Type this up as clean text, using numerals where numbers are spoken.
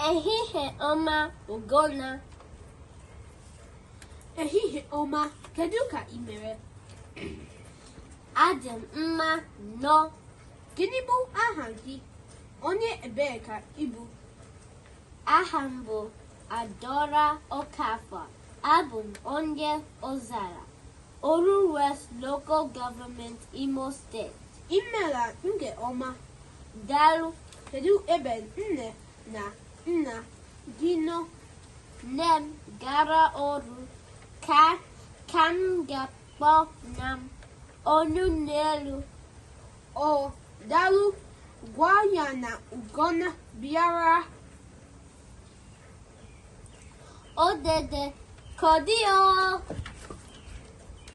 Ehihie ọma, Ugonna. Ehihie ọma, kedu ka ị mere? Adị m mma nnọọ. Gịnị bụ aha gị? Onye ebee ka ị bụ? Aha m bụ Adaora Okafor. Abụ m onye Ozalla, Oru West Local Government, Imo State. Ị mere nke ọma. Daalụ. Kedu ebe nne na nna gị nọ? Nne m gara ọrụ ka m ga-akpọ nna m ọnụ n'elu. Ọ daalụ, gwa ya na Ugonna bịara. O dede, ka ọ dị o.